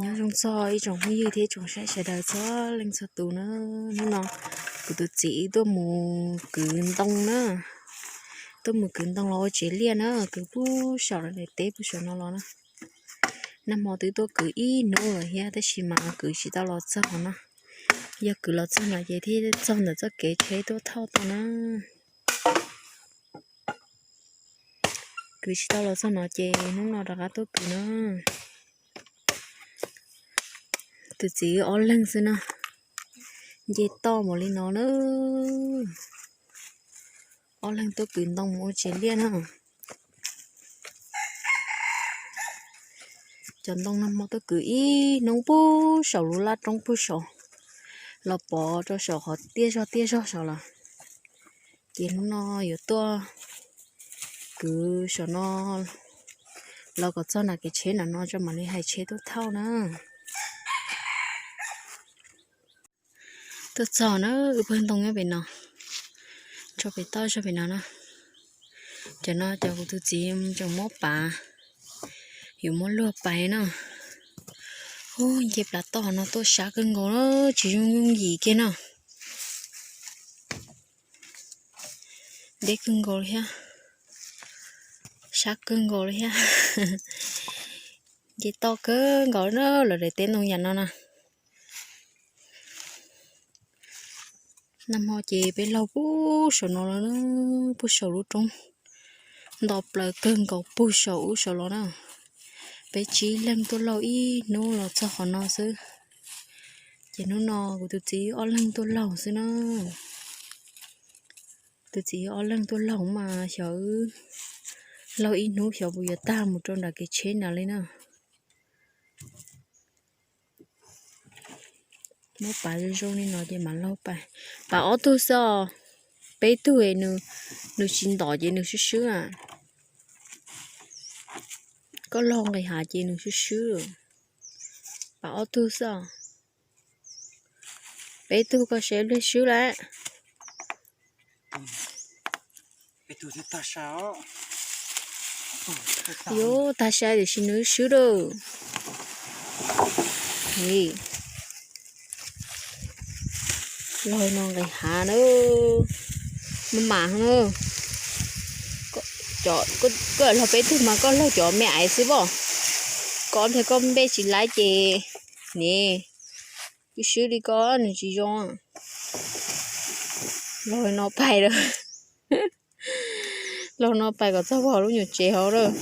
Nyob zoo txog ib tsoom phooj ywg thiab tsoom saib sawv daws txhua leej txhua tus na. Hnub no kuv tus txiv wb tuaj mus kwv ntoo na, tuaj mus kwv ntoo los ua tsev liaj na, kwv puag saum daim teb puag saum no los na. Nag hmo twb tuaj kwv ib hnub lawm thiab tab sis mas kwv tsis tau los txog no. Yog kwv los txog no ces thiaj txog ntawm txoj kev tsheb tuaj thauj tau na. Kwv tsis tau los txog no ces hnub no rov qab tuaj kwv na. Tus txiv ob leeg xwb na, nce toj mus li no na. Ob leeg tuaj kwv ntoo mus ua tsev liaj na. Cov ntoo nag hmo tuaj kwv ib hnub puag saum lub laj roob puag saum, los pov rau saum qhov tiaj zog tiaj zog saud lawm. Ces hnub no yuav tuaj kwv saum no los kom txog nram kev tsheb nram no tso mam li hais tsheb tuaj thauj na. Tuaj txog na, wb pawg ntoo nyob pem no, tso pem toj zog pem no na. Cov no cov kuv tus txiv tseem muab pav, yuav muab luag pais na. Ub, nce plav toj no tuaj sab kawg nkaus na, tsis yooj yooj yim kiag na. Deb kawg nkaus li thiab, sab kawg nkaus li thiab. Nce toj kawg nkaus na, lawv daim teb ntoo yam no na. Nag hmo ces peb laug puag saum no lawm, puag saum lub roob nto plaws kawg nkaus puag saum ub saud los na. Peb tsib leeg tuaj laug ib hnub los txog qhov no xwb. Ces hnub no kuv tus txiv ob leeg tuaj laug xwb na. Tus txiv ob leeg tuaj laug mas xyov wb laug ib hnub xyov puas yuav tag mus rau nram kev tsheb nrad li na. Muab pav zoo zoo li no ces mam laug pais. Pav ob tug xwb os, peb tug, nws tsis ntom ces nws swb swb na. Koj laug nqis hav ces nws swb swb. Pav ob tug xwb os. Peb tug koj seb pliag swb lawm. Yuav tag sai tiam sis nws swb lawm. Laug no nqis hav na, maj mam na. Koj laug peb tug mas koj laug cov me aiv xwb pob. Koj nrhiav koj npej tsis laib ces ne, swb swb li koj nws tsis zoo. Laug no pais lawm. Laug no pais kom txog pem lub nyuam tsev hauv lawm.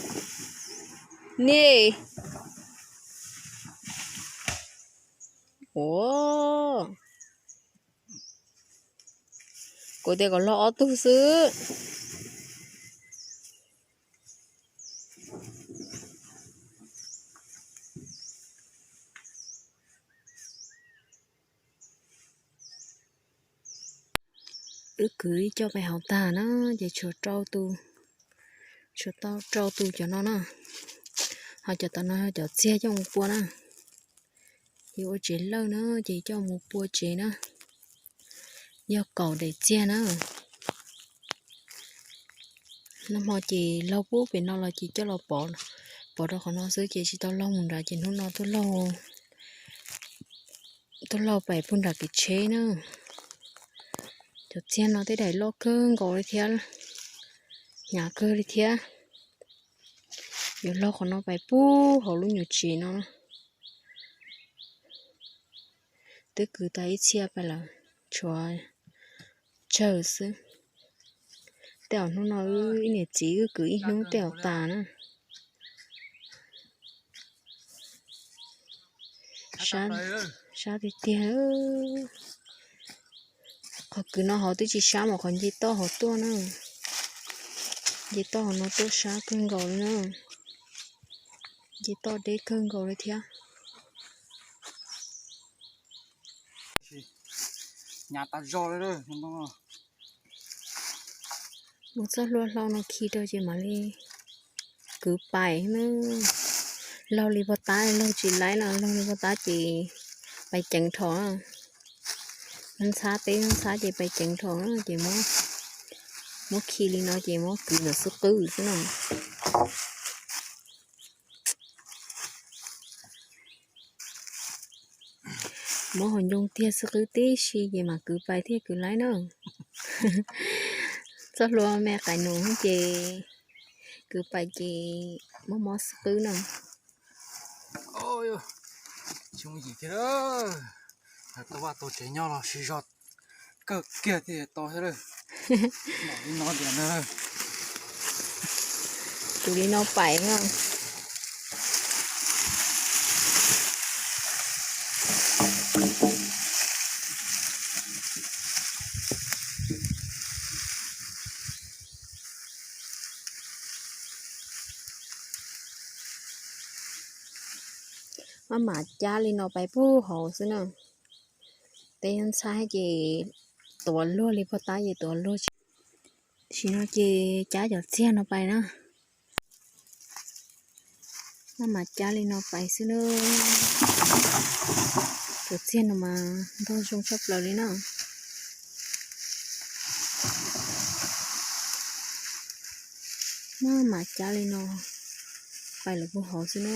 Nej, ua, kuv tias kom laug ob tug xwb. Wb kwv ib co pais hauv tag na, ces tshuav rau tus, tshuav tau rau tus cov no na. Ho cov tom no yog cov txiag coj mus pua na. Yog ua tsev lawj na, ces coj mus pua tsev na. Yog kaum daim txiag na. Nag hmo ces laug puag pem no los ces coj los pov, pov rau qhov no xwb ces tsis tau laug mus nrad ces hnub no tuaj laug, tuaj laug pais puag nram kev tsheb na. Cov txiag no tej daim loj kawg nkaus li thiab, hnyav kawg li thiab. Yuav laug qhov no pais puag hauv lub nyuam tsev no. Twb kwv tau ib txhia pais lawm, tshuav tsawg xwb. Tej zaum hnub no wb ib niam txiv wb kwv ib hnub tej zaum tas na. Sab tiag tiag. Qhov kwv no hauv twb tsis sab mas qhov nce toj hauv tuaj na. Nce toj hauv no tuaj sab kawg nkaus li na. Nce toj deb kawg nkaus li thiab. Mus txoj hlua hlau no khi rau ces mam li kwv pais na. Laug li pog tab, laug tsis laib no, laug li pog tab ces pais ceev dhau. Ntxhab teb ntxhab ces pais ceev dhau ces muab khi li no ces muab kwv ntawm xub qwb xwb no. Mob hauv ncoo tiag, xwb qwb tib si ces mam kwv pais thiaj kwv laib na. Txoj hlua me qais nus ces kwv pais ces mob mob xwb qwb na. Tsis muaj yim thiab, tau vaj tau tsev nyob los siv zog kawg kiag thiaj to thiab. Li no tias na, tus li no pais na. Maj mam cab li no pais puag hauv xwb na. Tej ntxhab ces tuav luag li pog tab ces tuav luag tsis. Tam sim no ces cab cov txiag no pais na. Maj mam cab li no pais xwb na. Cov txiag no mas ntog zoo tshaj plaws li na. Maj mam cab li no pais lawm puag hauv xwb na.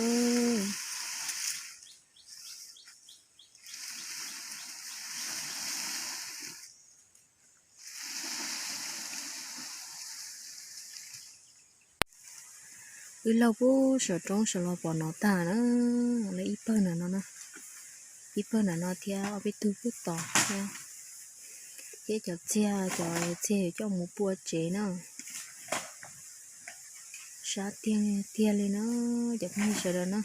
Wb laug puag saum roob saum los pom no tag na. Lawv ib pawg na no na, ib pawg na no thiab ob peb tug puag tod thiab. Thiab cov txiag, cov txiag yuav coj mus pua tsev na. Sab tiag tiag li na, cov phooj ywg sawv daws na.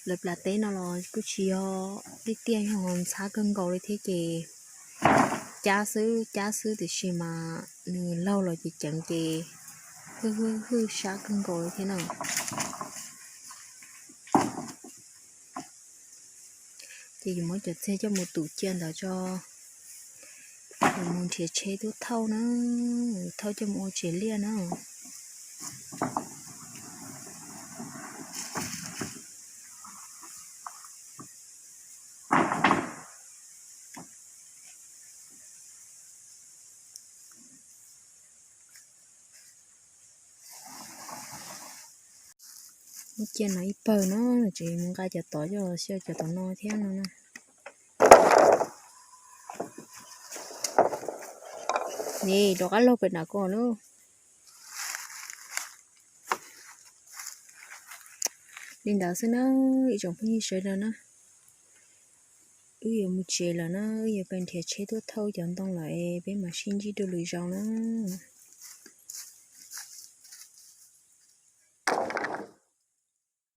Lawv plas teb no los kuj tsis yog tiaj tiaj, yog ntxhab kawg nkaus li thiab ces cab xwb cab xwb tiam sis mas nws laug los ces ceev ces hwj hwj hwj sab kawg nkaus li thiab na. Ces yuav muab cov txiag coj mus tum cia ntawd tso, yuav mus nrhiav tsheb tuaj thauj na, thauj coj mus ua tsev liaj na. Muab cia no ib pawg na, tseem mus nqa cov tod coj xyaw cov tom no thiab no na. Nim rov qab laug pem nram ko lauj. Li ntawd xwb na, ib tsoom phooj ywg sawv daws na. Wb yuav mus tsev lawm na, wb yuav pais nrhiav tsheb tuaj thauj cov ntoo lawm es peb mam sib ntsib dua lwm zaus na.